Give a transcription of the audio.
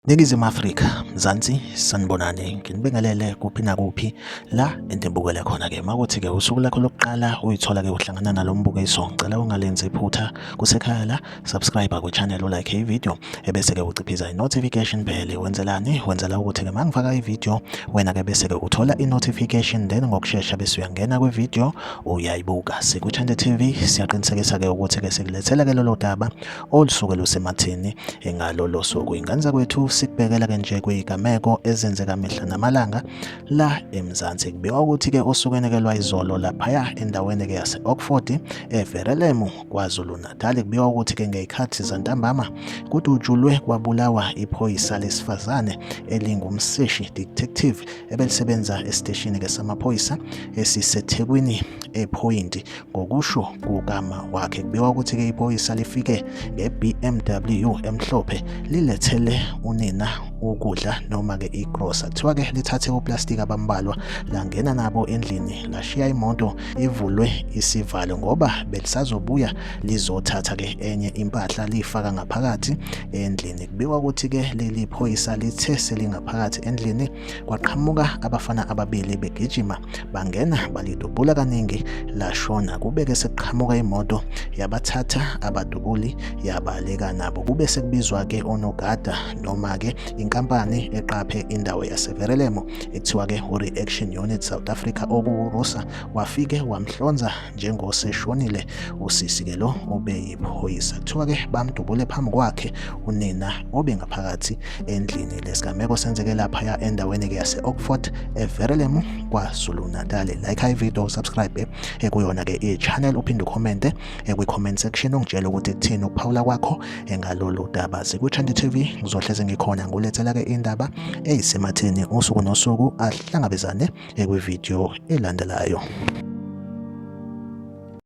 Ningizimu Afrika, Mzansi, sanibonani, nginibingelele kuphi nakuphi la enibukele khona-ke. Makuthi-ke usuku lakho lokuqala uyithola-ke uhlangana nalo mbukiso, ngicela ungalenzi iphutha kusekhaya la, subscribe kwi-channel ulike i-video, ebese-ke uciphiza i-notification bell. Wenzelani? Wenzela ukuthi-ke uma ngifaka i-video, wena-ke bese-ke uthola i-notification, then ngokushesha bese uyangena kwi-video uyayibuka. Sikwi-Channel TV siyaqinisekisa-ke ukuthi-ke sikulethela-ke lolo daba olusuke lusematheni ngalolo suku. Ingane zakwethu sikubhekela ke nje kwigameko ezenzeka mihla namalanga la eMzansi. Kubikwa ukuthi-ke osukwini ke lwayizolo laphaya endaweni ke yase-Oxford eVerelemu KwaZulu-Natal kubikwa ukuthi-ke ngey'khathi zantambama kudutshulwe kwabulawa iphoyisa lesifazane elingumseshi detective ebelisebenza esiteshini ke samaphoyisa esiseThekwini ePhoyinti. Ngokusho kukama wakhe kubikwa ukuthi-ke iphoyisa lifike nge-BMW emhlophe lilethele unina ukudla noma-ke igrosa. Kuthiwa-ke lithathe oplastiki abambalwa langena nabo endlini lashiya imoto ivulwe isivalo ngoba belisazobuya lizothatha-ke enye impahla liyifaka ngaphakathi endlini. Kubikwa ukuthi-ke leli phoyisa lithe selingaphakathi endlini Kwaqhamuka abafana ababili begijima bangena balidubula kaningi lashona. Kubeke sekuqhamuka imoto yabathatha abadubuli yabaleka nabo. Kube sekubizwa-ke onogada noma-ke inkampani eqaphe indawo yaseVerelemo ekuthiwa-ke u-Reaction Unit South Africa okuwuRusa wafike wamhlonza njengoseshonile usisi-ke lo obeyiphoyisa. Kuthiwa-ke bamdubule phambi kwakhe unina obengaphakathi endlini. Lesigameko senzeke laphaya endaweni-ke yase-Oxford eVerelemu KwaZulu-Natal. Like i-video, subscribe kuyona-ke i-channel, uphinde ukhomente kwi-comment section ungitshele ukuthi kuthini ukuphawula kwakho ngalolu daba. Sikwi-Trend TV ngizohleze ngikhona ngulethela-ke indaba eyisematheni usuku nosuku ahlangabezane kwividiyo elandelayo.